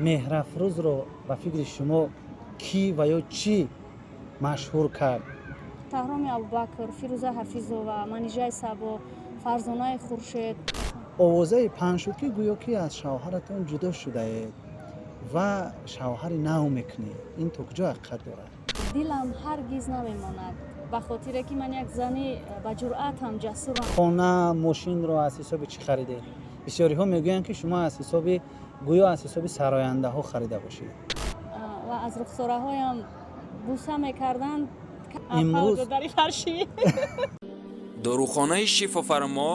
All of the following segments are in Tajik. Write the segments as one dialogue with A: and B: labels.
A: Меҳрафрӯзро ба фикри шумо кӣ ва ё чӣ машҳур кард?
B: Таҳроми Абубакр, Фирӯза Ҳафизова, Манижаи Сабо, Фарзонаи Хуршед.
A: Овозаи паҳн шуд, ки гӯё ки аз шавҳаратон ҷудо шудаед ва шавҳари нав мекунед. Ин то куҷо ҳақиқат дорад?
B: Дилам ҳаргиз намемонад, ба хотире ки ман як зани ба ҷуръатам, ҷасурам.
A: Хона, мошинро аз ҳисоби чӣ харидед? Бисёриҳо мегӯянд, ки шумо аз ҳисоби, гӯё аз ҳисоби сарояндаҳо харида бошед.
B: Ва аз рухсораҳоям буса мекарданд.
A: Имрӯз
B: дари фаршӣ.
C: Дорухонаи Шифофармо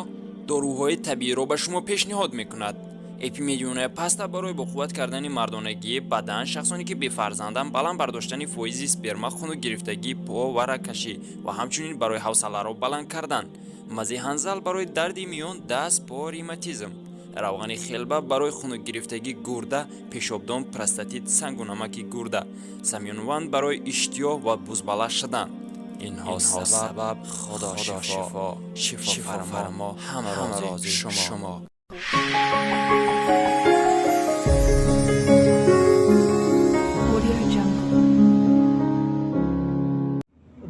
C: доруҳои табииро ба шумо пешниҳод мекунад. Эпимедионая паста барои боқувват кардани мардонагии бадан, шахсоне ки бефарзанданд, баланд бардоштани фоизи сперма, хунукгирифтагии по ва рагкашӣ ва ҳамчунин барои ҳавсаларо баланд кардан. Мази ҳанзал барои дарди миён, даст, по, ревматизм. Равғани хелба барои хунукгирифтагии гурда, пешобдон, простатит, сангу намаки гурда. Самюнван барои иштиёҳ ва бузбала шудан. Инҳо сабаб, Худо шифо, шифофармо, ҳама рози шумо.
D: Audio Jungle.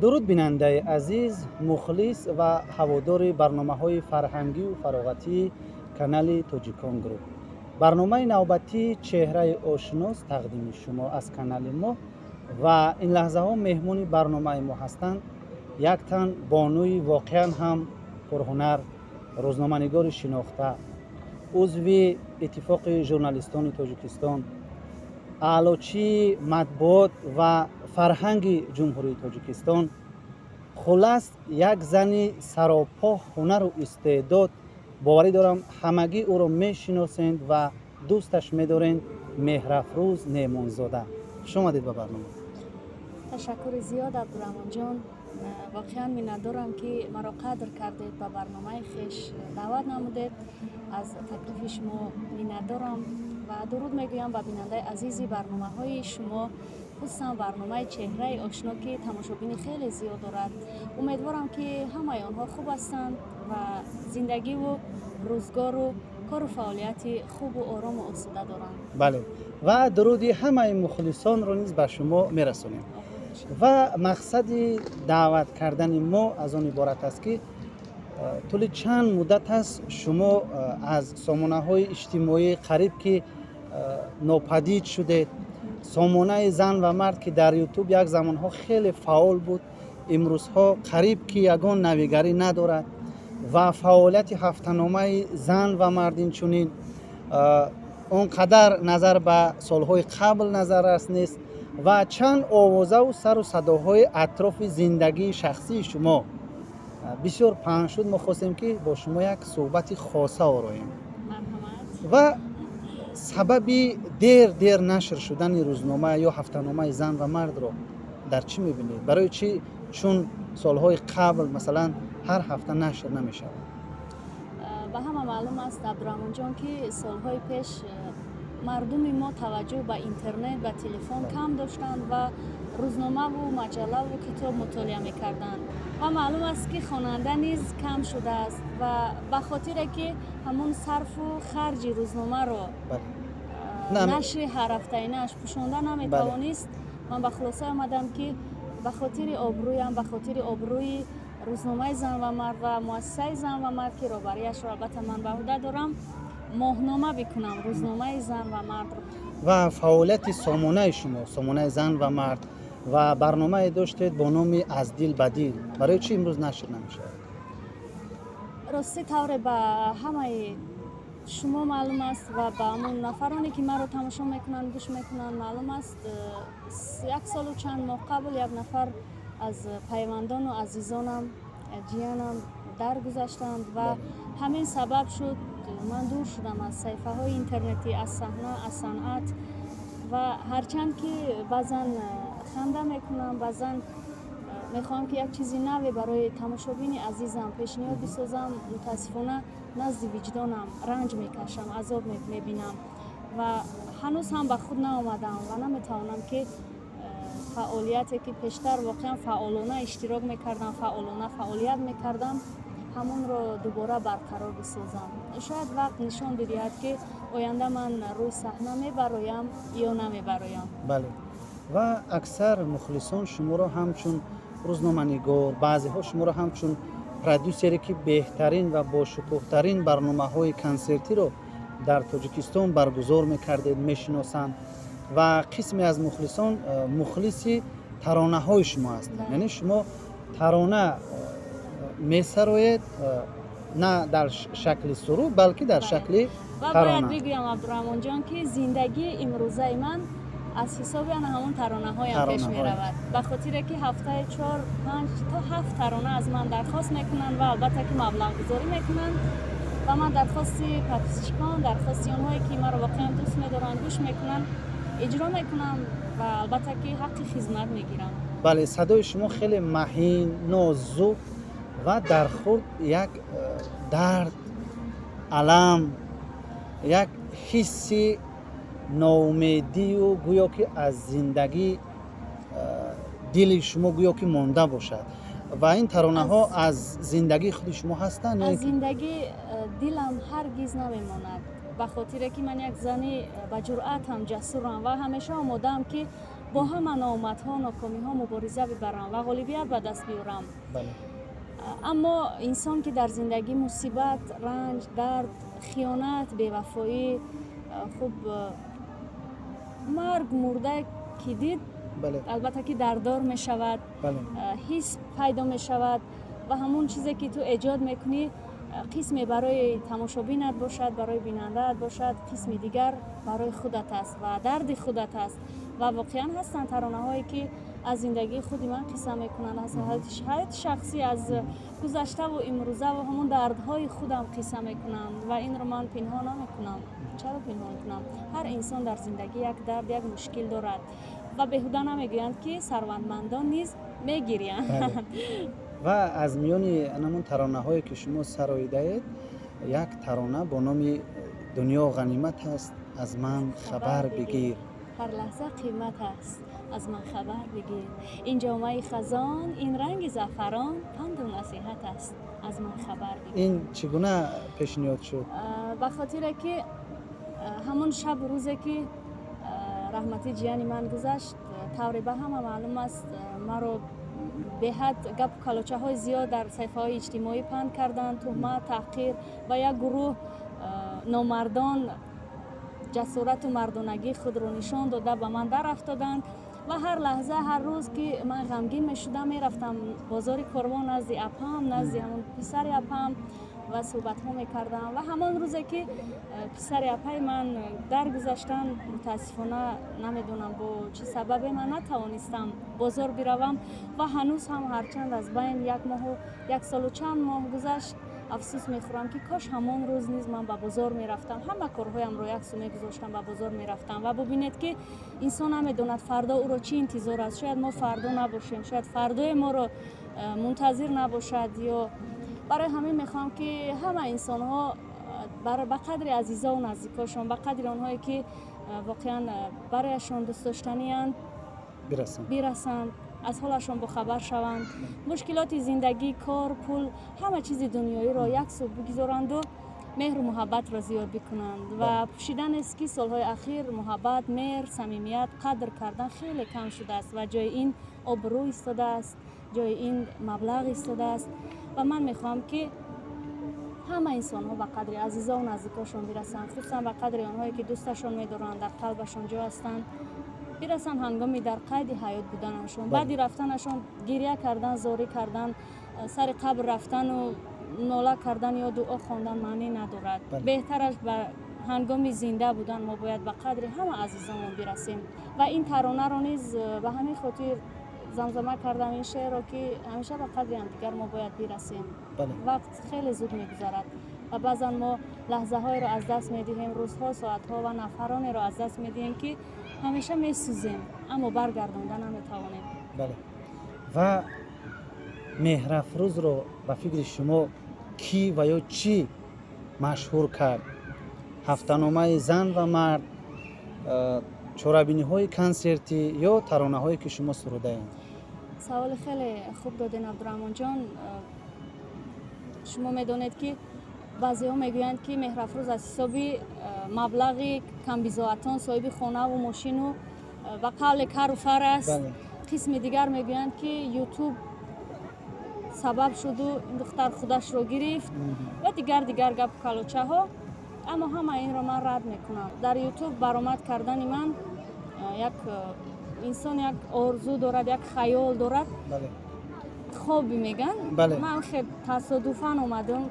A: Дуруд, бинандаи азиз, мухлис ва ҳаводори барномаҳои фарҳангию фароғатии канали Тоҷикон Груп. Барномаи навбатии «Чеҳраи ошнос» тақдими шумо аз канали мо ва ин лаҳзаҳо меҳмони барномаи мо ҳастанд як тан бонуи воқеан ҳам пурҳунар, рӯзноманигори шинохта, узви Иттифоқи журналистони Тоҷикистон, аълочии матбуот ва фарҳанги Ҷумҳурии Тоҷикистон, хуллас, як зани саропо ҳунару истеъдод. Боварӣ дорам, ҳамагӣ ӯро мешиносед ва дӯсташ медоред. Меҳрафрӯз Неъмонзода, хуш омадед ба барнома.
B: Ташаккури зиёд, Абдураҳмонҷон. Воқеан миннатдорам, ки маро қадр кардед, ба барномаи хеш даъват намудед. Аз таклифи шумо миннатдорам ва дуруд мегӯям ба бинандаи азизи барномаҳои шумо, хусусан барномаи «Чеҳраи ошно», ки тамошобини хеле зиёд дорад. Умедворам, ки ҳамаи онҳо хуб ҳастанд ва зиндагиву рӯзгору кору фаъолияти хубу орому осуда доранд.
A: Бале, ва дуруди ҳамаи мухлисонро низ ба шумо мерасонем. Ва мақсади даъват кардани мо аз он иборат аст, ки тӯли чанд муддат аст шумо аз сомонаҳои иҷтимоӣ қариб ки нопадид шудед. Сомонаи «Зан ва мард», ки дар Ютуб як замонҳо хеле фаъол буд, имрӯзҳо қариб ки ягон навигарӣ надорад ва фаъолияти ҳафтаномаи «Зан ва мард» инчунин он қадар назар ба солҳои қабл назаррас нест ва чанд овозаву сару садоҳои атрофи зиндагии шахсии шумо бисёр паҳн шуд. Мо хостем, ки бо шумо як суҳбати хоса ороем.
B: Марҳамат.
A: Ва сабаби дер дер нашр шудани рӯзнома ё ҳафтаномаи «Зан ва мардро» дар чӣ мебинед? Барои чӣ чун солҳои қабл, масалан, ҳар ҳафта нашр намешавад?
B: Ба ҳама маълум аст, Абдураҳмонҷон, ки солҳои пеш мардуми мо таваҷҷӯҳ ба интернет, ба телефон кам доштанд ва рӯзномаву маҷаллаву китоб мутолиа мекарданд. Ва маълум аст, ки хонанда низ кам шудааст ва ба хотире ки ҳамун сарфу харҷи рӯзномаро нашри ҳарҳафтаинааш пӯшонда наметавонист, ман ба хулоса омадам, ки ба хотири обрӯям, ба хотири обрӯи рӯзномаи «Зан ва мард» ва муассисаи «Зан ва мард», ки роҳбарияшро албатта ман ба ӯҳда дорам, моҳнома бикунам рӯзномаи «Зан ва мардро».
A: Ва фаъолияти сомонаи шумо, сомонаи «Зан ва мард», ва барномае доштед бо номи «Аз дил ба дил», барои чӣ имрӯз нашр намешавад?
B: Ростӣ, тавре ба ҳамаи шумо маълум аст ва ба ҳамон нафароне, ки маро тамошо мекунанд, гӯш мекунанд, маълум аст, як солу чанд моҳ қабл як нафар аз пайвандону азизонам, ҷиянам, даргузаштанд ва ҳамин сабаб шуд, ман дур шудам аз саҳифаҳои интернетӣ, аз саҳна, аз санъат. Ва ҳарчанд ки баъзан ханда мекунам, баъзан мехоҳам, ки як чизи наве барои тамошобини азизам пешниҳод бисозам, мутаассифона, назди виҷдонам ранҷ мекашам, азоб мебинам ва ҳанӯз ҳам ба худ наомадам ва наметавонам, ки фаъолияте, ки пештар воқеан фаъолона иштирок мекардам, фаъолона фаъолият мекардам, ҳамонро дубора барқарор бисозам. Шояд вақт нишон бидиҳад, ки Оянда ман рӯи саҳна мебароям ё намебароям.
A: Бале, ва аксар мухлисон шуморо ҳамчун рӯзноманигор, баъзеҳо шуморо ҳамчун продюсере, ки беҳтарин ва бошукӯҳтарин барномаҳои консертиро дар Тоҷикистон баргузор мекардед, мешиносанд, ва қисме аз мухлисон мухлиси таронаҳои шумо ҳастанд. Яъне шумо тарона месароед на дар шакли суруд, балки дар шакли
B: Ва бояд бигӯям, Абдураҳмонҷон, ки зиндагии имрӯзаи ман аз ҳисоби ана ҳамон таронаҳоям пеш меравад, ба хотире ки ҳафтаи чор, панҷ то ҳафт тарона аз ман дархост мекунанд ва албатта ки маблағгузорӣ мекунанд. Ва ман дархости подписчикон, дархости онҳое, ки маро воқеан дӯст медоранд, гӯш мекунанд, иҷро мекунам ва албатта ки ҳаққи хизмат мегирам.
A: Бале, садои шумо хеле маҳин, нозук ва дар худ як дард, алам, як ҳисси ноумедию гӯё ки аз зиндагӣ дили шумо гӯё ки монда бошад. Ва ин таронаҳо аз зиндагии худи шумо ҳастанд?
B: Аз зиндагӣ дилам ҳаргиз намемонад, ба хотире ки ман як зани ба ҷуръатам, ҷасурам ва ҳамеша омодаам, ки бо ҳама ноомадҳо, нокомиҳо мубориза бибарам ва ғолибият ба даст биёрам. Аммо инсон ки дар зиндагӣ мусибат, ранҷ, дард, хиёнат, бевафоӣ, хуб, марг, мурда ки дид, албатта ки дардор мешавад, ҳис пайдо мешавад ва ҳамон чизе, ки ту эҷод мекунӣ, қисме барои тамошобинат бошад, барои бинандаат бошад, қисми дигар барои худат аст ва дарди худат аст. Ва воқеан ҳастанд таронаҳое, ки аз зиндагии худи ман қисса мекунанд, аз ҳаёти шахсӣ, аз гузаштаву имрӯзаву ҳамон дардҳои худам қисса мекунанд ва инро ман пинҳон намекунам. Чаро пинҳон кунам? Ҳар инсон дар зиндагӣ як дард, як мушкил дорад ва беҳуда намегӯянд, ки сарватмандон низ мегириянд.
A: Ва аз миёни ҳамон таронаҳое, ки шумо сароидаед, як тарона бо номи «Дунё ғанимат аст, аз ман хабар бигир».
B: Ҳар лаҳза қимат аст, аз ман хабар бигир. Ин ҷомаи хазон, ин ранги заъфарон, панду насиҳат аст, аз ман хабар бигир.
A: Ин чӣ гуна пешниҳод шуд?
B: Ба хотире ки ҳамон шабу рӯзе, ки раҳматӣ ҷияни ман гузашт, тавре ба ҳама маълум аст, маро беҳад гапу калочаҳои зиёд дар саҳифаҳои иҷтимоӣ паҳн карданд, туҳмат, таҳқир, ва як гурӯҳ номардон ҷасорату мардонагии худро нишон дода, ба ман дарафтоданд. Ва ҳар лаҳза, ҳар рӯз, ки ман ғамгин мешудам, мерафтам бозори Корвон, назди апам, назди ҳамон писари апам ва суҳбатҳо мекардам. Ва ҳамон рӯзе, ки писари апаи ман даргузаштанд, мутаассифона, намедонам бо чӣ сабабе, ман натавонистам бозор биравам. Ва ҳанӯз ҳам, ҳарчанд аз байн як моҳу як солу чанд моҳ гузашт, афсӯс мехӯрам, ки кош ҳамон рӯз низ ман ба бозор мерафтам, ҳама корҳоямро як сӯ мегузоштам, ба бозор мерафтам. Ва бубинед, ки инсон намедонад, фардо ӯро чӣ интизор аст. Шояд мо фардо набошем, шояд фардое моро мунтазир набошад. Ё барои ҳамин мехоҳам, ки ҳама инсонҳо ба қадри азизову наздикошон, ба қадри онҳое, ки воқеан барояшон дӯстдоштанианд, бирасанд, аз ҳолашон бохабар шаванд, мушкилоти зиндагӣ, кор, пул, ҳама чизи дунёиро як сӯ бигузоранду меҳру муҳаббатро зиёд бикунанд. Ва пӯшида нест, ки солҳои ахир муҳаббат, меҳр, самимият, қадр кардан хеле кам шудааст ва ҷои ин обрӯ истодааст, ҷои ин маблағ истодааст. Ва ман мехоҳам, ки ҳама инсонҳо ба қадри азизову наздикошон бирасанд, хусусан ба қадри онҳое, ки дӯсташон медоранд, дар қалбашон ҷо ҳастанд, бирасанд ҳангоми дар қайди ҳаёт буданашон. Баъди рафтанашон гиря кардан, зорӣ кардан, сари қабр рафтану нола кардан ё дуо хондан маънӣ надорад. Беҳтараш, ба ҳангоми зинда будан мо бояд ба қадри ҳама азизонмон бирасем. Ва ин таронаро низ ба ҳамин хотир замзама кардам, ин шеърро, ки ҳамеша ба қадри ҳамдигар мо бояд бирасем. Вақт хеле зуд мегузарад ва баъзан мо лаҳзаҳоеро аз даст медиҳем, рӯзҳо, соатҳо ва нафаронеро аз даст медиҳем, ки ҳамеша месӯзем, аммо баргардонда наметавонем.
A: Бале, ва Меҳрафрӯзро ба фикри шумо кӣ ва ё чӣ машҳур кард? Ҳафтаномаи «Зан ва мард», чорабиниҳои консертӣ ё таронаҳое, ки шумо сурудаед?
B: Саволи хеле хуб додем, Абдураҳмонҷон. Шумо медонед, ки Баъзеҳо мегӯянд, ки Меҳрафрӯз аз ҳисоби маблағи камбизоатон соҳиби хонаву мошину ба қавле кару фар аст. Қисми дигар мегӯянд, ки Ютуб сабаб шуду ин духтар худашро гирифт ва дигар дигар гапу калочаҳо. Аммо ҳама инро ман рад мекунам. Дар Ютуб баромад кардани ман, як инсон як орзу дорад, як хаёл дорад, хоби меган. Ман хел тасодуфан омадам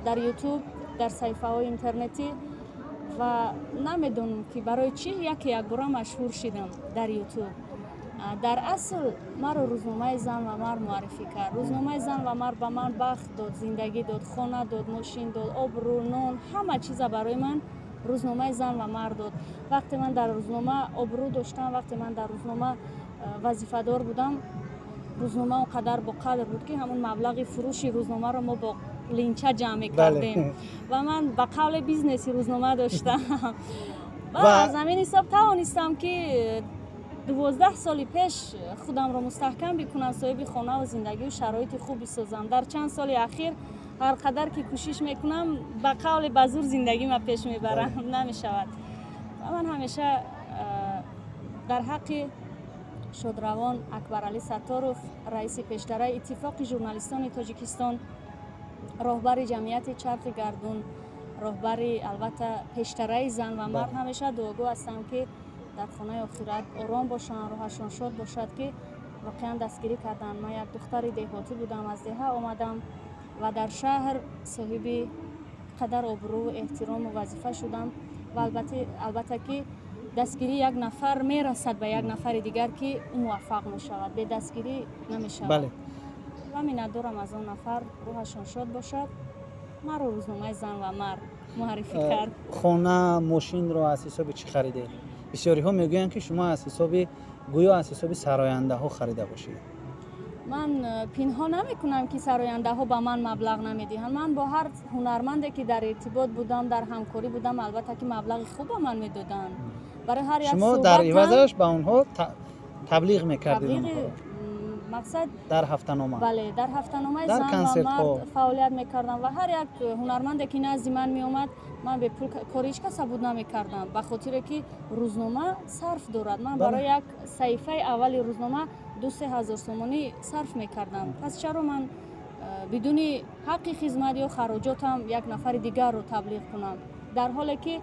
B: дар Ютуб, дар саҳифаҳои интернетӣ ва намедонам, ки барои чӣ яке якбора машҳур шидам дар Ютуб. Дар асл маро рӯзномаи «Зан ва мард» муаррифӣ кард. Рӯзномаи «Зан ва мард» ба ман бахт дод, зиндагӣ дод, хона дод, мошин дод, обрӯ, нон, ҳама чиза барои ман рӯзномаи «Зан ва мард» дод. Вақте ман дар рӯзнома обрӯ доштам, вақте ман дар рӯзнома вазифадор будам, рӯзнома он қадар боқадр буд, ки ҳамон маблағи фурӯши рӯзномаро мо бо линча ҷамъ мекардем ва ман ба қавле бизнеси рӯзнома доштам ва аз ҳамин ҳисоб тавонистам, ки 12 соли пеш худамро мустаҳкам бикунам, соҳиби хонаву зиндагию шароити хуб бисозам. Дар чанд соли ахир ҳар қадар ки кӯшиш мекунам, ба қавле ба зур зиндагима пеш мебарам, намешавад. Ва ман ҳамеша дар ҳаққи шодравон Акбаралӣ Сатторов, раиси пештараи Иттифоқи журналистони Тоҷикистон, роҳбари ҷамъияти «Чархи гардун», роҳбари албатта пештараи «Зан ва мард», ҳамеша дуогӯ ҳастам, ки дар хонаи охират ором бошанд, рӯҳашон шод бошад, ки воқеан дастгирӣ карданд. Ман як духтари деҳотӣ будам, аз деҳа омадам ва дар шаҳр соҳиби қадар обрӯ, эҳтирому вазифа шудам. Ва албатта ки дастгирии як нафар мерасад ба як нафари дигар, ки ӯ муваффақ мешавад. Бе дастгирӣ намешавад. Ва миннатдорам аз он нафар, рӯҳашон шод бошад. Маро рӯзномаи «Зан ва мард» муаррифӣ кард.
A: Хона, мошинро аз ҳисоби чӣ харидед? Бисёриҳо мегӯянд, ки шумо аз ҳисоби, гӯё аз ҳисоби сарояндаҳо харида бошед.
B: Ман пинҳон намекунам, ки сарояндаҳо ба ман маблағ намедиҳанд. Ман бо ҳар ҳунарманде ки дар иртибот будам, дар ҳамкорӣ будам, албатта ки маблағи хуб ба ман медоданд барои ҳар як
A: Шумо дар
B: суҳбатам.
A: ивазаш ба онҳо таблиғ мекардед?
B: Таблиғи
A: Онҳоро
B: мақсад
A: дар ҳафтанома.
B: Бале, дар ҳафтаномаи
A: Дар
B: «Зан ва
A: консертҳо.
B: мард» фаъолият мекардам ва ҳар як ҳунарманде ки назди ман меомад, ман бепул кори ҳеҷ каса буд намекардам, ба хотире ки рӯзнома сарф дорад. Ман барои як саҳифаи аввали рӯзнома 2-3 ҳазор сомонӣ сарф мекардам. Пас чаро ман бидуни ҳаққи хизмат ё хароҷотам як нафари дигарро таблиғ кунам, дар ҳоле ки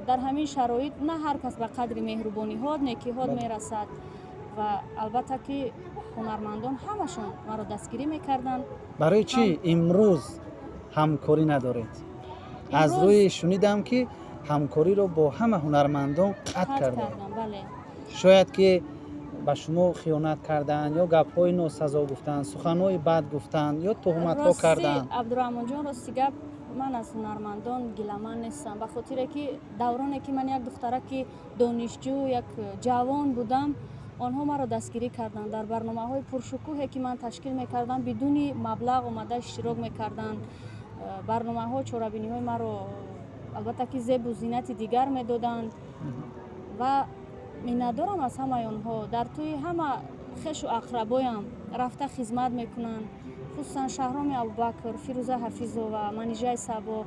B: дар ҳамин шароит на ҳар кас ба қадри меҳрубониҳот, некиҳот мерасад? Ва албатта ки ҳунармандон ҳамашон маро дастгирӣ мекарданд.
A: Барои чӣ имрӯз ҳамкорӣ надоред? Аз рӯи шунидам, ки ҳамкориро бо ҳама ҳунармандон қатъ
B: қатъ
A: кардед.
B: Кардам, бале.
A: Шояд ки ба шумо хиёнат карданд ё гапҳои носазо гуфтанд, суханҳои бад гуфтанд ё туҳматҳо
B: Рости,
A: карданд.
B: Абдураҳмонҷон, рости гап, ман аз ҳунармандон гиламан нестам, ба хотире ки давроне ки ман як духтараки донишҷӯ, як ҷавон будам, онҳо маро дастгирӣ карданд. Дар барномаҳои пуршукӯҳе ки ман ташкил мекардам, бидуни маблағ омада иштирок мекарданд. Барномаҳо, чорабиниҳои маро албатта ки зебу зинати дигар медоданд ва миннатдорам аз ҳамаи онҳо. Дар тӯи ҳама хешу ақрабоям рафта хизмат мекунанд, хусусан Шаҳроми Абубакр, Фирӯза Ҳафизова, Манижаи Сабо,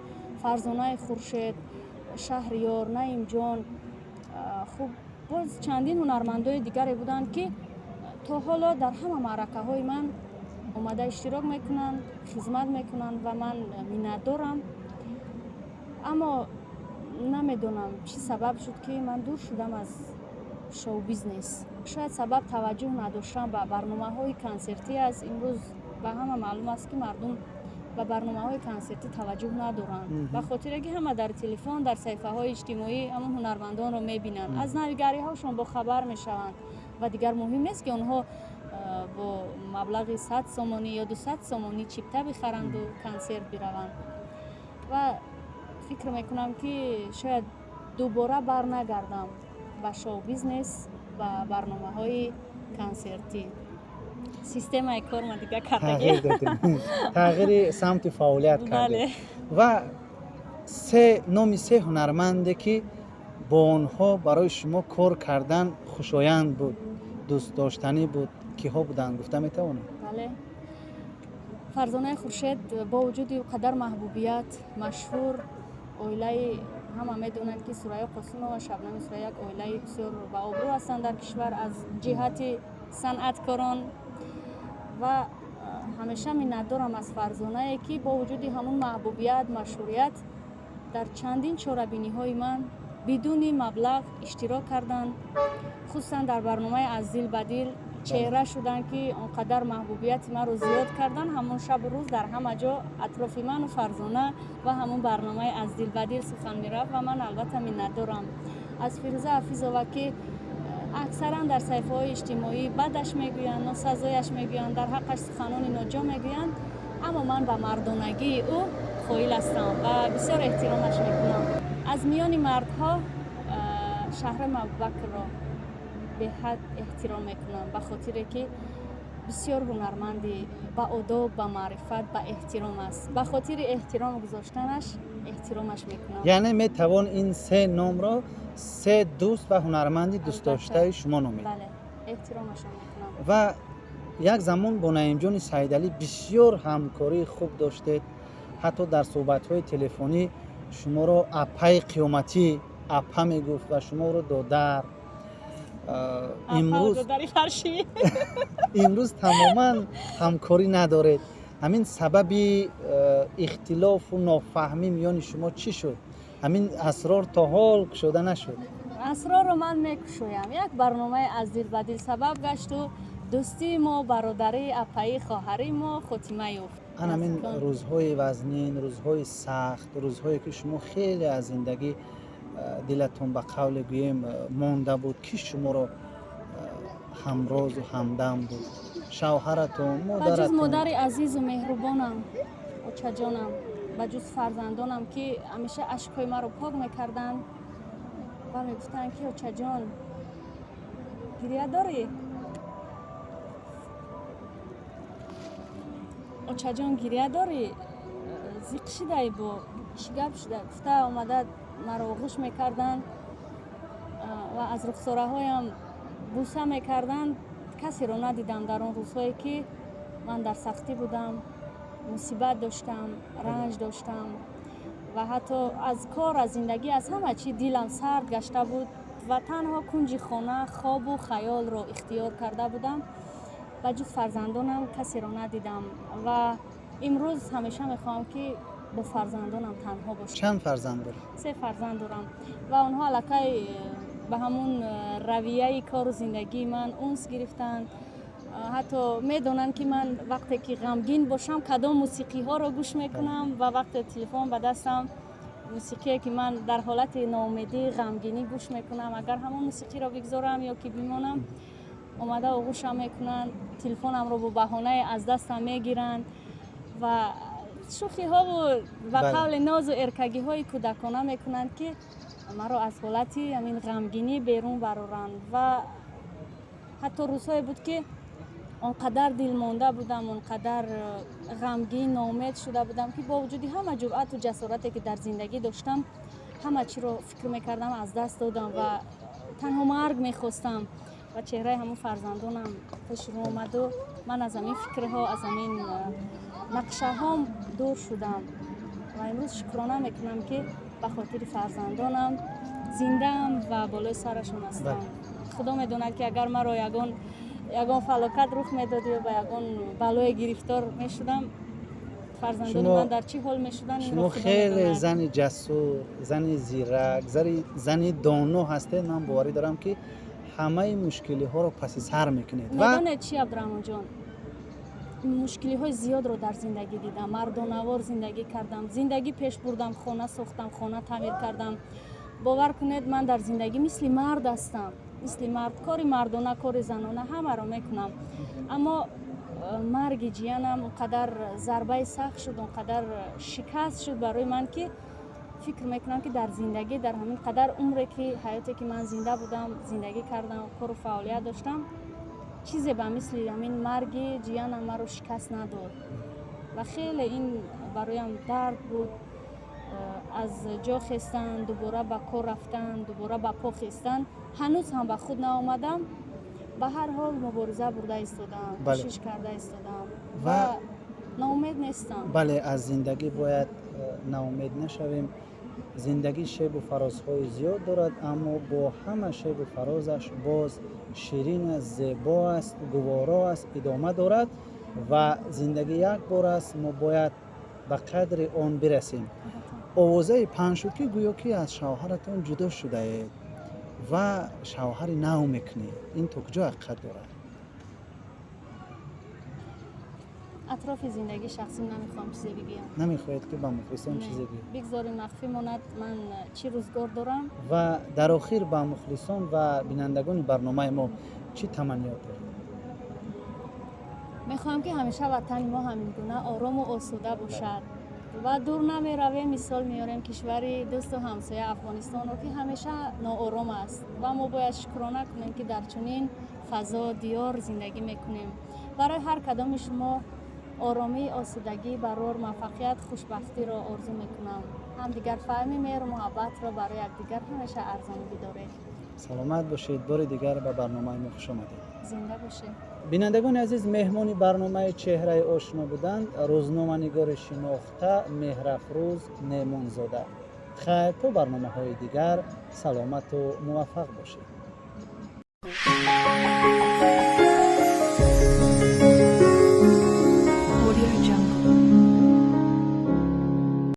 B: Фарзонаи Хуршед, Шаҳриёр, Наимҷон. Хуб, боз чандин ҳунармандои дигаре буданд, ки то ҳоло дар ҳама маъракаҳои ман омада иштирок мекунанд, хизмат мекунанд ва ман миннатдорам. Аммо намедонам, чӣ сабаб шуд, ки ман дур шудам аз шоу-бизнес. Шояд сабаб таваҷҷӯҳ надоштан ба барномаҳои консертӣ аст. Имрӯз ба ҳама маълум аст, ки мардум ба барномаҳои консертӣ таваҷҷӯҳ надоранд, ба хотире ки ҳама дар телефон, дар саҳифаҳои иҷтимоӣ ҳамон ҳунармандонро мебинанд, аз навигариҳошон бохабар мешаванд ва дигар муҳим нест, ки онҳо бо маблағи 100 сомонӣ ё 200 сомонӣ чипта бихаранду консерт бираванд. Ва фикр мекунам, ки шояд дубора барнагардам ба шоу-бизнес, ба барномаҳои консертӣ. Системаи корма дига кардагӣ.
A: Тағйир додем, тағйири самти фаъолият кардем. Ва се номи се ҳунарманде, ки бо онҳо барои шумо кор кардан хушоянд буд, дӯстдоштанӣ буд, киҳо буданд, гуфта метавонед?
B: Бале. Фарзонаи Хуршед бо вуҷуди қадар маҳбубият, машҳур, оилаи ҳама медонанд, ки Сурайё Қосимова, Шабнами Сурайё як оилаи бисёр баобрӯ ҳастанд дар кишвар аз ҷиҳати санъаткорон. Ва ҳамеша миннатдорам аз Фарзонае, ки бо вуҷуди ҳамун маҳбубият, машҳурият дар чандин чорабиниҳои ман бидуни маблағ иштирок карданд, хусусан дар барномаи «Аз дил ба дил» чеҳра шуданд, ки он қадар маҳбубияти маро зиёд карданд. Ҳамон шабу рӯз дар ҳама ҷо атрофи ману Фарзона ва ҳамон барномаи «Аз дил ба дил» сухан мерафт ва ман албатта миннатдорам аз Фирӯза Ҳафизова, ки аксаран дар саҳифаҳои иҷтимоӣ бадаш мегӯянд, носазояш мегӯянд, дар ҳаққаш суханони ноҷо мегӯянд, аммо ман ба мардонагии ӯ қоил ҳастам ва бисёр эҳтиромаш мекунам. Аз миёни мардҳо Шаҳрам Абубакрро беҳад эҳтиром мекунам, ба хотире ки бисёр ҳунарманди баодоб, ба маърифат, ба эҳтиром аст. Ба хотири эҳтиром гузоштанаш эҳтиромаш мекунам.
A: Яъне метавон ин се номро се дӯст ва ҳунарманди дӯстдоштаи шумо номид.
B: Бале, эҳтиромашон мекунам.
A: Ва як замон бо Наимҷони Саидалӣ бисёр ҳамкории хуб доштед, ҳатто дар суҳбатҳои телефонӣ шуморо апаи қиёматӣ, апа мегуфт ва шуморо додар. Имрӯз
B: додари фаршӣ.
A: Имрӯз тамоман ҳамкорӣ надоред. Ҳамин сабаби ихтилофу нофаҳмӣ миёни шумо чӣ шуд? Ҳамин асрор то ҳол кушода нашуд.
B: Асрорро ман мекушоям. Як барномаи «Аз дил ба дил» сабаб гашту дӯстии мо, бародарии, апаӣ, хоҳарии мо хотима ёфт.
A: Ан ҳамин рӯзҳои вазнин, рӯзҳои сахт, рӯзҳое ки шумо хеле аз зиндагӣ дилатон, ба қавле гӯем, монда буд, ки шуморо ҳамрозу ҳамдам буд? Шавҳаратон?
B: Ба ҷуз
A: модаратон?
B: Модари азизу меҳрубонам, очаҷонам, ба ҷуз фарзандонам, ки ҳамеша ашкҳои маро пок мекарданд ва мегуфтанд, ки очаҷон, гиря дорӣ, очаҷон, гиря дорӣ, зиқ шидаи, бо чӣ гап шуда, гуфта омада маро оғӯш мекарданд ва аз рухсораҳоям буса мекарданд. Касеро надидам дар он рӯзҳое, ки ман дар сахтӣ будам, мусибат доштам, ранҷ доштам ва ҳатто аз кор, аз зиндагӣ, аз ҳама чӣ дилам сард гашта буд ва танҳо кунҷи хона, хобу хаёлро ихтиёр карда будам. Ба ҷуз фарзандонам касеро надидам ва имрӯз ҳамеша мехоҳам, ки бо фарзандонам танҳо бошам.
A: Чанд фарзанд доред?
B: Се фарзанд дорам ва онҳо аллакай ба ҳамун равияи кору зиндагии ман унс гирифтанд. Ҳатто медонанд, ки ман вақте ки ғамгин бошам, кадом мусиқиҳоро гӯш мекунам ва вақте телефон ба дастам, мусиқие ки ман дар ҳолати ноумедӣ, ғамгинӣ гӯш мекунам, агар ҳамон мусиқиро бигзорам ё ки бимонам, омада оғӯшам мекунанд, телефонамро бо баҳонае аз дастам мегиранд ва шӯхиҳову ба қавли нозу эркагиҳои кӯдакона мекунанд, ки маро аз ҳолати ҳамин ғамгинӣ берун бароранд. Ва ҳатто рӯзҳое буд, ки он қадар дилмонда будам, он қадар ғамгин, ноумед шуда будам, ки бо вуҷуди ҳама ҷуръату ҷасорате, ки дар зиндагӣ доштам, ҳама чиро фикр мекардам аз даст додам ва танҳо марг мехостам. Ва чеҳраи ҳамон фарзандонам пеши рӯ омаду ман аз ҳамин фикрҳо, аз ҳамин нақшаҳом дур шудам ва имрӯз шукрона мекунам, ки ба хотири фарзандонам зиндаам ва болои сарашон ҳастам. Худо медонад, ки агар маро ягон фалокат рух медод ё ба ягон балое гирифтор мешудам, фарзандони ман дар чӣ ҳол мешуданд.
A: Шумо хеле зани ҷасур, зани зирак, зани доно ҳастед. Ман боварӣ дорам, ки ҳамаи мушкилиҳоро паси сар мекунед.
B: Медонед чӣ, Абдураҳмонҷон, мушкилиҳои зиёдро дар зиндагӣ дидам, мардонавор зиндагӣ кардам, зиндагӣ пеш бурдам, хона сохтам, хона таъмир кардам. Бовар кунед, ман дар зиндагӣ мисли мард ҳастам, мисли мард кори мардона, кори занона ҳамаро мекунам. Аммо марги ҷиянам он қадар зарбаи сахт шуд, он қадар шикаст шуд барои ман, ки фикр мекунам, ки дар зиндагӣ, дар ҳамин қадар умре ки, ҳаёте ки ман зинда будам, зиндагӣ кардам, кору фаъолият доштам, чизе ба мисли ҳамин марги ҷиянам маро шикаст надод ва хеле ин бароям дард буд. Аз ҷо хестан, дубора ба кор рафтан, дубора ба по хестан, ҳанӯз ҳам ба худ наомадам. Ба ҳар ҳол мубориза бурда истодаам, кӯшиш карда истодаам.
A: Ва
B: Ноумед нестам.
A: Бале, аз зиндагӣ бояд ноумед нашавем. Зиндагӣ шебу фарозҳои зиёд дорад, аммо бо ҳама шебу фарозаш боз ширин аст, зебо аст, гуворо аст, идома дорад ва зиндагӣ як бор аст, мо бояд ба қадри он бирасем. Овозаи паҳн шуд, ки гӯё ки аз шавҳаратон ҷудо шудаед ва шавҳари нав мекунед. Ин то куҷо ҳақиқат дорад?
B: Атрофи зиндагии шахсӣ намехоҳам чизе бигӯям.
A: Намехоҳед, ки ба мухлисон чизе бигӯед?
B: Бигзорин махфӣ монад, ман чӣ рӯзгор дорам.
A: Ва дар охир ба мухлисон ва бинандагони барномаи мо чӣ таманниёт доред?
B: Мехоҳам, ки ҳамеша ватани мо ҳамин гуна орому осуда бошад ва дур намеравем, мисол меорем кишвари дӯсту ҳамсоя Афғонистонро, ки ҳамеша ноором аст ва мо бояд шукрона кунем, ки дар чунин фазо, диёр зиндагӣ мекунем. Барои ҳар кадоми шумо оромӣ, осудагӣ, барор, муваффақият, хушбахтиро орзу мекунам. Ҳамдигарфаҳмӣ, меҳру муҳаббатро барои якдигар ҳамеша арзонӣ бидоред.
A: Саломат бошед. Бори дигар ба барномаи мо хуш омадед.
B: Зинда бошед.
A: Бинандагони азиз, меҳмони барномаи Чеҳраи ошно буданд рӯзноманигори шинохта Меҳрафрӯз Неъмонзода. Хайр, то барномаҳои дигар саломату муваффақ бошед.